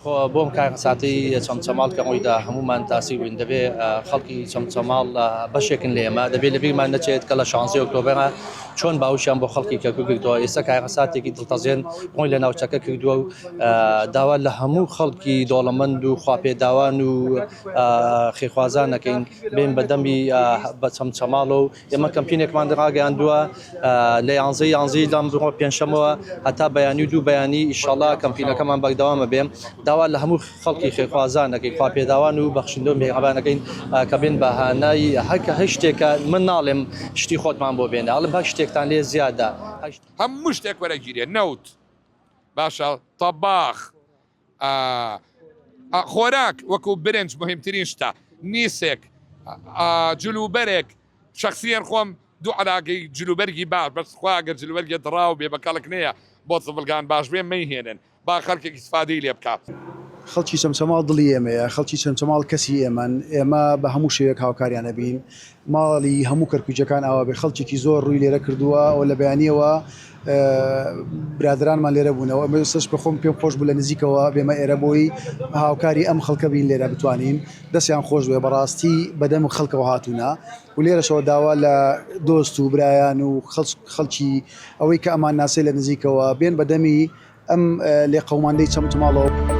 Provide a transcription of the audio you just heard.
خۆ بۆم کارەساتەی چەمچەماڵ کە ڕوویدا هەموومان تاسی بووین دەبێ خەڵکی چەمچەماڵ بەشێکن لە ئێمە دەبێ لە بیرمان نەچێت کە لە شانزەی ئۆکتۆبەرە چۆن باوشیان بۆ خەڵکی کەرکوک کردووە ئێستا کارەساتێکی دڵتەزێن ڕووی لە ناوچەکە کردووە و داوا لە هەموو خەڵکی دۆڵەمەند و خواپێداوان و خێرخوازان نەکەین بێن بە دەمی بە چەمچەماڵ و ئێمە کەمپینێکمان ڕاگەیاندووە لە یانزەی یانزەی لەم ڕۆ پێنجشەمەوە هەتا بەیانی و دوو بەیانی ئیشەڵا کەمپینەکەمان بەردەوامە بێ داوا لە هەموو خەڵکی خێرخوازان دەکەین خواپێداوان و بەخشندە و مێهرەبان دەکەین کە بێن بە هانای هەر کە هەر شتێکە من ناڵێم شتی خۆتمان بۆ بێنە ئەڵێم هەر شتێکتان لێ زیادە هەر هەموو شتێک وەرەگیرێ نەوت باشە تەباخ خۆراک وەکو برنج مهمترین شتە نیسێک جلوبەرێک شخصیەن خۆم دوو علاقەی جلوبەرگی باش بەس خوا گەر جلوبەرگێ دڕاو بێ بە کەڵک نەیە بۆ زبڵگان باش بێ مەیهێنن با خەڵکێک ئیسفادەی لێ بکات. خەڵکی چەمچەماڵ دڵی ئێمەیە، خەڵکی چەمچەماڵ کەسی ئێمەن، ئێمە بە هەموو شێوەیەک هاوکاریان ئەبین، ماڵی هەموو کەرکوکیەکان ئاوا بێ، خەڵکێکی زۆر ڕووی لێرە کردووە و لە بەیانیەوە برادەرانمان لێرە بوونەوە، ئەمە ئێستاش بە خۆم پێم خۆش بوو لە نزیکەوە بێمە ئێرە بۆی هاوکاری ئەم خەڵکە بین لێرە بتوانین، دەستیان خۆش بێ بەڕاستی بەدەم خەڵکەوە هاتوونە و لێرەشەوە داوا لە دۆست و برایان و خەڵکی ئەوەی کە ئەمان ناسێ لە نزیکەوە بێن بەدەمی ئەم لێقەوماندەی چەمچەماڵەوە.